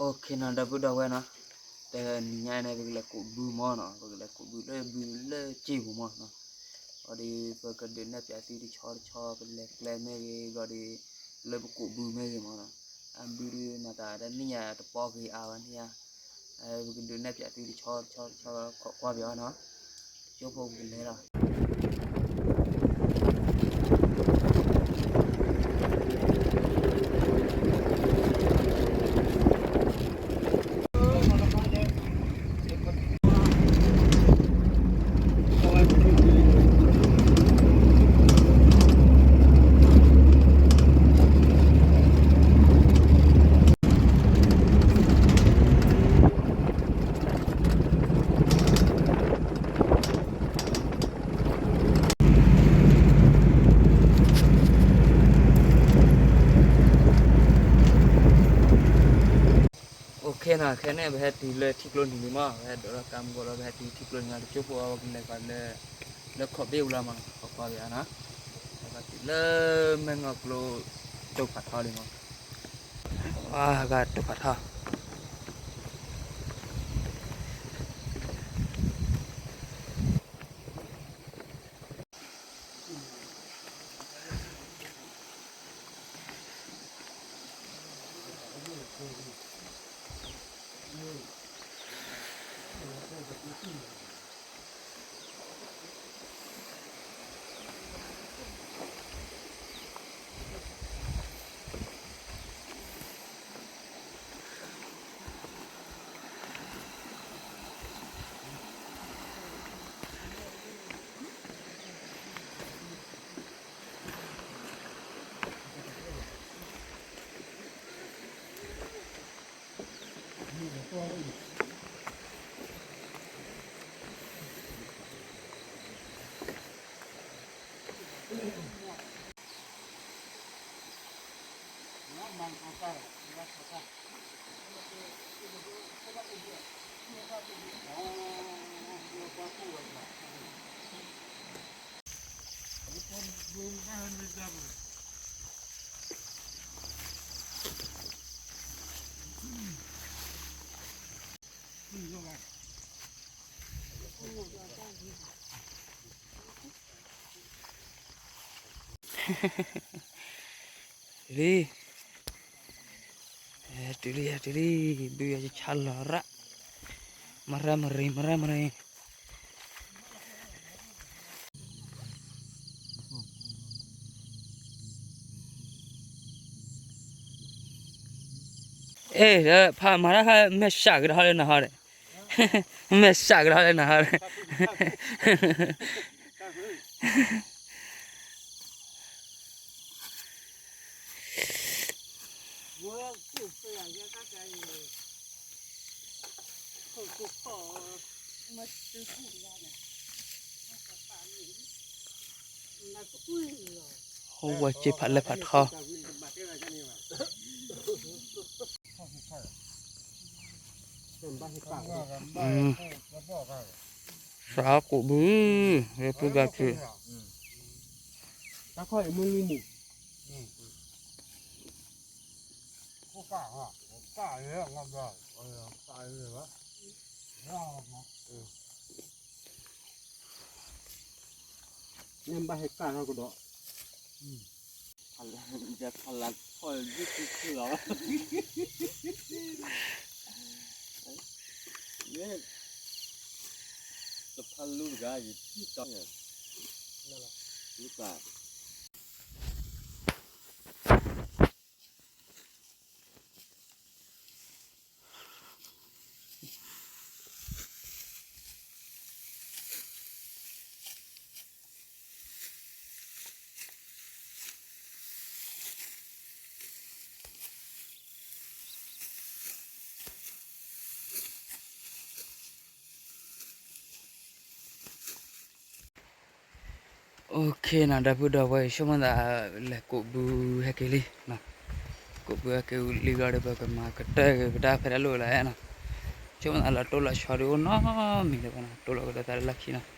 အိၣ်ခ့နီၤ ဒီပုၢ်ဒီဝဲၢ်နီၤ, တနံၤညါန့ၣ် ပကလဲၤကိးဘုမၢ်နီၤ, ပကလဲၤကိးဘုလၢဘုလၢစ့ပူၤမၢ်နီၤ, အီၤဒီး ပကဒုးနဲၣ်ဖျါသုတဆီတဆီ ပလဲၤကျဲမ့ၢ်ဂ့ၤ ဘျီဒီး လၢပကိးဘုမ့ၢ်ဂ့ၤမၢ်နီၤ, အဘုဒုးမၤသးတနံၣ်ညါတပီဂ့ၤအါဘၣ်န့ၣ်ဧါ, ပကဒုးနဲၣ်ဖျါသုတဆီတဆီတဆီ ခိးကွၢ်ပယီၤနီၤ, ကၠိဖိပကလဲၤလီၤ. အိၣ်ခ့နီၤ ခဲန့ၣ် ပဟဲတုၤလၢထံကျိနံၤလံမၢ်, ပဟဲဒိးထီၣ်ကါမုၢ်ဂီၤလီၤ ပဟဲတုၤထံကျိနံၤလီၤ, တကၠိဖိအဝဲကလဲၤဃီၤလၢ လၢခီၣ်ဘ့ၣ်အူလီၤမၢ်နီၤ, ခိးကွၢ်ပယီၤနီၤ, ပဟဲတုၤလၢမဲၢ်ငီၢ်ကျိ တိာ်ဖးထီလံမၢ်, ဝါဂၤတိာ်ဖးထီ လံ, တုၤလံ ယၤတုၤလံ, ဘုယၤယဆါလီၤရၣ်, မရၢမရံ မရၢမရံ. အ့ ဖးမၤတၢ်ခါ မဲာ်ဆှးကဒီးလၢနဟီဒီး, မဲာ်ဆှးကဒီးလၢနဟီဒီး. ဟိဝဲစ့ဖးလဲၢ်ဖးထီ စးကိးဘု ဝဲပုၢ်ဂၤဖုး နဘၣ်ဟဲကၢ်ထီၣ်ကဒီး ဖးလၢထီၣ်ဒ်လီၤ တဖးလူတဂၤ ယထံၣ်တီ လူကၢ် အိၣ်ခ့နီၤ ဒီပုၢ်ဒီဝဲၢ် ဆိကမိၣ်သး လဲၤကိးဘုဟဲက့ၤလံ, ကိးဘုဟဲက့ၤလံဘျီဒီး ပကမၤကတၢၢ်က့ၤပတၢ်ဖဲတၢ်လိၣ်လၢနီၤ, ဆိကမိၣ်သးလီၤတိၢ်လီၤဆီဒုးအိၣ်နီတမံၤလၢၤဘၣ်နီၤ, တိၢ်လီၤကဒီးသးလၢလီၢ်ခံနီၤ.